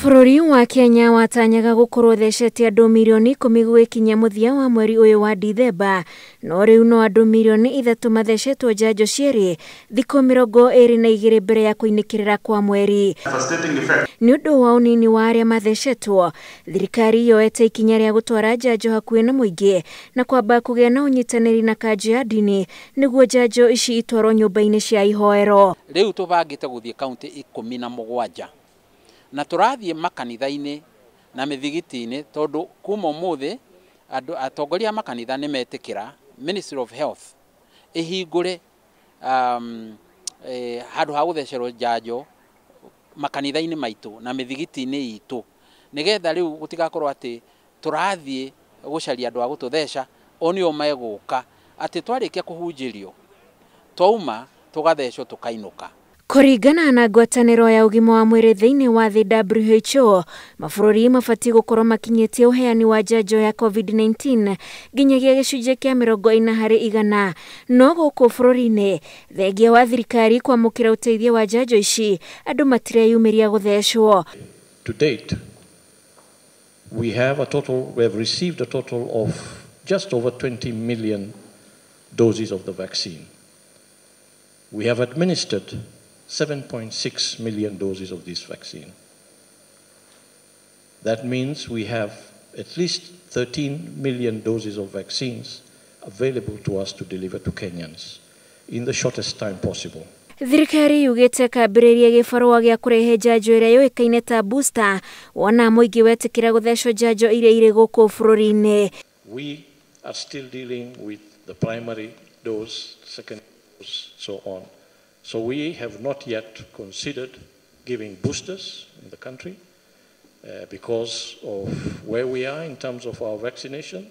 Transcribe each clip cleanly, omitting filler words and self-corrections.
Bũrũri wa Kenya watanyaga gũkorwo ũthecete andũ mirioni 10 gũgĩkinya mũthia wa mweri ũyũ wa Dithemba, no rĩu no andũ mirioni 3 mathecetwo njanjo cierĩ thikũ 22 mbere ya kũinĩkĩrĩra kwa mweri. Nĩ ũndũ wa ũnini wa arĩa mathecetwo, thirikari yoete ikinya rĩa gũtwara njanjo hakuhĩ na mũingĩ na kwamba kũgĩa na ũnyitanĩri na kanjũ ya ndini nĩguo njanjo ici itwarwo nyũmba-inĩ cia ihoero. Rĩu tũbangĩte gũthiĩ kaunti 17 na tũrathiĩ makanitha-inĩ na mĩthigiti-inĩ tondũ kuma ũmũthĩ andũ atongoria a makanitha nĩ metĩkĩra Ministry of Health ĩhingũre handũ ha gũthecerwo njanjo makanitha-inĩ maitũ na mĩthigiti-inĩ itũ nĩgetha rĩu gũtigakorwo atĩ tũrathiĩ gũcaria andũ a gũtũtheca o nĩo megũka atĩ twarĩkia kũhunjĩrio twauma tũgathecwo tũkainũka. Kũringana na ngwatanĩro ya ũgima wa mwĩrĩ thĩinĩ wa thĩ WHO, mabũrũri mabatiĩ gũkorwo makinyĩtie ũheani wa njanjo ya COVID-19 nginyagia gĩcunjĩ kĩa 40 harĩ igana. No gũkũ bũrũri-inĩ, thengia wa thirikari kwamũkĩra ũteithio wa njanjo ici, andũ matireyumĩria gũthecwo. To date, we have received a total of just over 20 million doses of the vaccine. We have administered 7.6 million doses of this vaccine. That means we have at least 13 million doses of vaccines available to us to deliver to Kenyans in the shortest time possible. Thirikari yugĩte kambĩrĩria gĩbarũa gĩa kũrehe njanjo ĩrĩa yũĩkaine ta booster wona mũingĩ wetĩkĩra gũthecwo njanjo iria irĩ gũkũ bũrũri-inĩ. We are still dealing with the primary dose, second dose, so on. So we have not yet considered giving boosters in the country because of where we are in terms of our vaccination,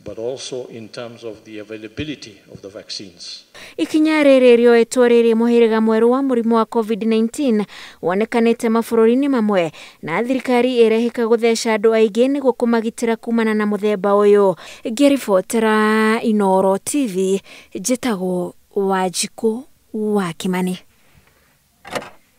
but also in terms of the availability of the vaccines. Ikinya rĩrĩ rĩoetwo rĩrĩ mũhĩrĩga mwerũ wa mũrimũ wa COVID-19 wonekanĩte mabũrũri-inĩ mamwe na thirikari ĩrehĩka gũtheca andũ aingĩ nĩguo kũmagitĩra kumana na mũthemba ũyũ. Ngĩribotera Inooro TV, njĩtagwo Wanjikũ wa Kimani.